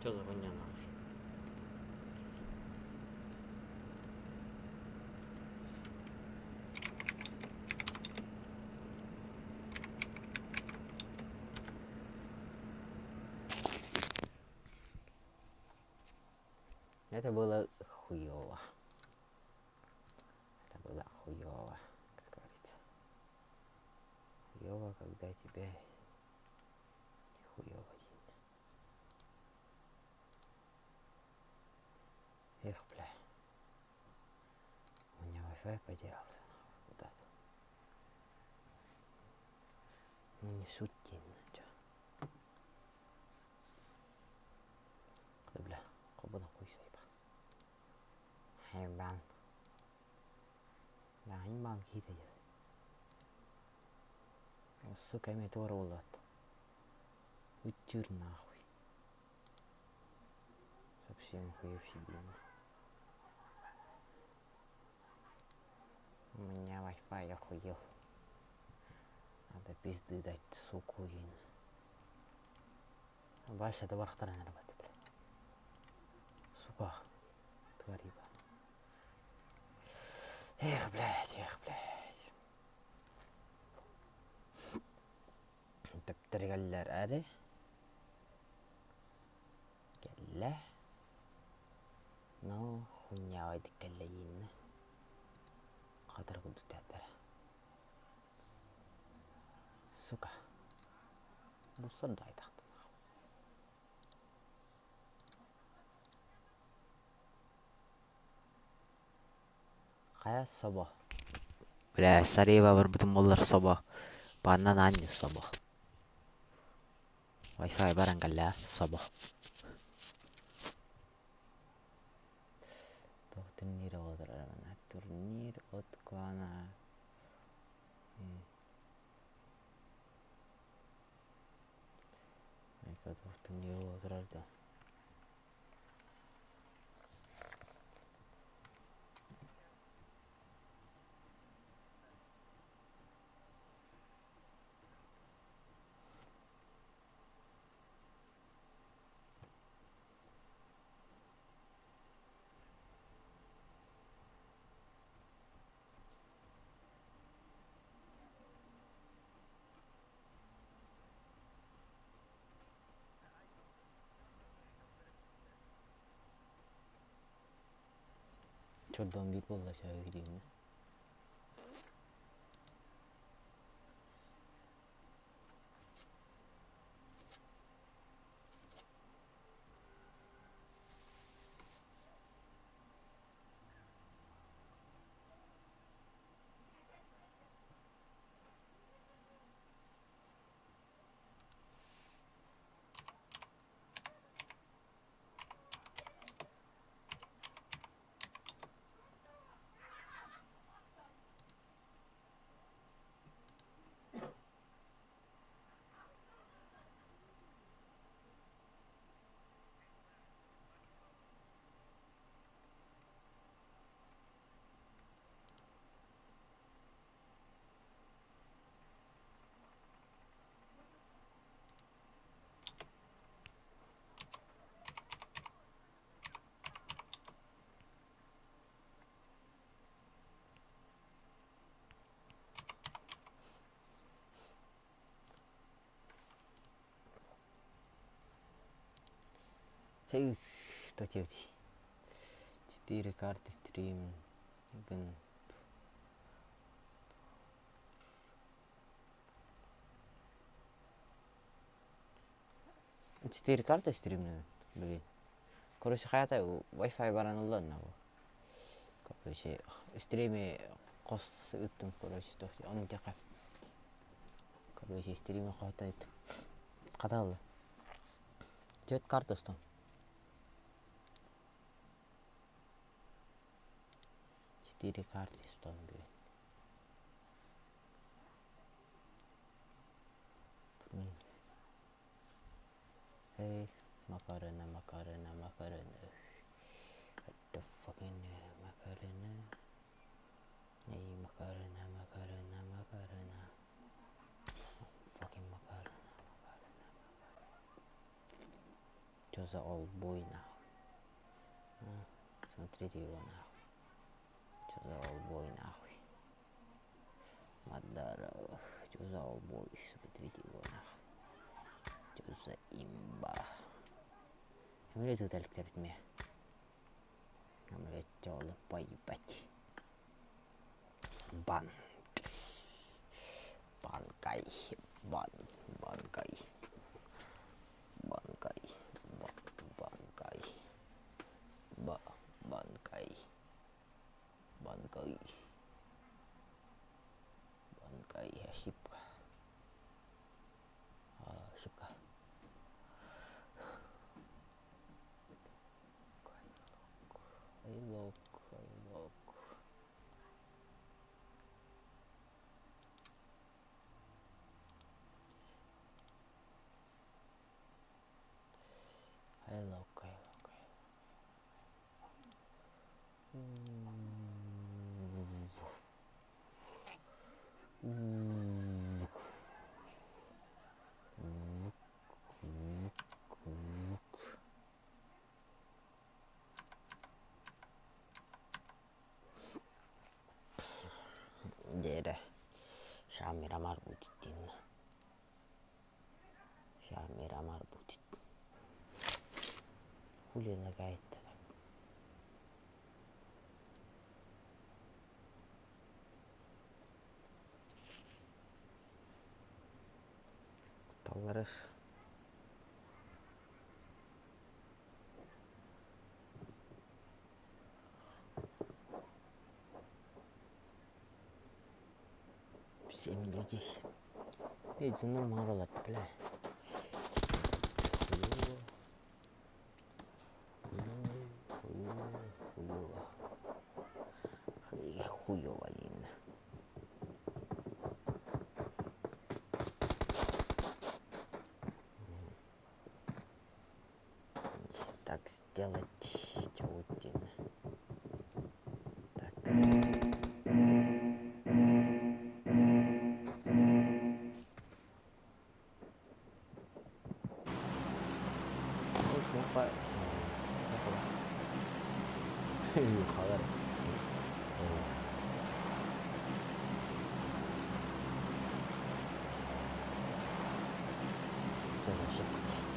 Чё за хуйня нахуй? Это было хуёво. Это было хуёво, как говорится. Хуёво, когда тебе хуёво день. Эх, бля. У меня Wi-Fi потерялся куда-то. Ну не суть чё. Бля, кобуна куйсайба. Хайбан. Хайбан киите Сука, эмиэ туора буоллаат. Үттүүр нахуй. Совсем охуевший дима. У меня Wi-Fi охуел. Надо пизды дать, суку, ин. Вася, это барахтаран работает, бля. Сука, твари, Эх, блядь, эх, блядь. Тэптэргэллэр эри кэллэ. Ну, хуйнявайдык кэллэ дииннэ. Хатар курдук тэттэрэ. Сука. Булсар да айтахтын. Хайа собо. Бля, Сарева барбытым буоллар собо. Паннан аанньа собо. Wi-Fi баран кэллэ собо. Туох турнир оҕолоро Турнир от клана Туох турнир оҕолоро да Чордоон биир буолла сөбү Что Четыре карты стрим. Четыре карты стримнем, блин. Короче, хайата Wi-Fi баран ылланна бу. Короче, стрими хос ыттым, короче, ону диэхэ. Короче, стрими хото Хаталла. Түөрт карта устун. Четыре карты устун бүгүн. Hey, Macarena, Macarena, Macarena. What the fucking Macarena? Hey, Macarena, Macarena, Macarena. Oh, fucking Macarena, Macarena, Macarena. Чё за олбой нахуй? А, смотрите его нахуй. Чё за олбой нахуй? Мадара, чё за олбой? Смотрите его нахуй. Чё за имба? Эмиле тыталыктар битме. Блять, тёлы поебать. Бан. Банкай. Бан. Банкай. Банкай. Банкай. Ба. Банкай. Банкай. Банкай. Ошибка. Ошибка. Айлок, айлок. Айлок, айлок, айлок. Дьэ Шамирамар будет. Шамирамар будет. Хули лагает-то так? Кутталларыр. Семь людей. Видите, нормально, бля. Хуёво. Хуёво. Хуёво. Хуёво. Так сделать чаутин. Так. Joder. Что за ошибка, блядь?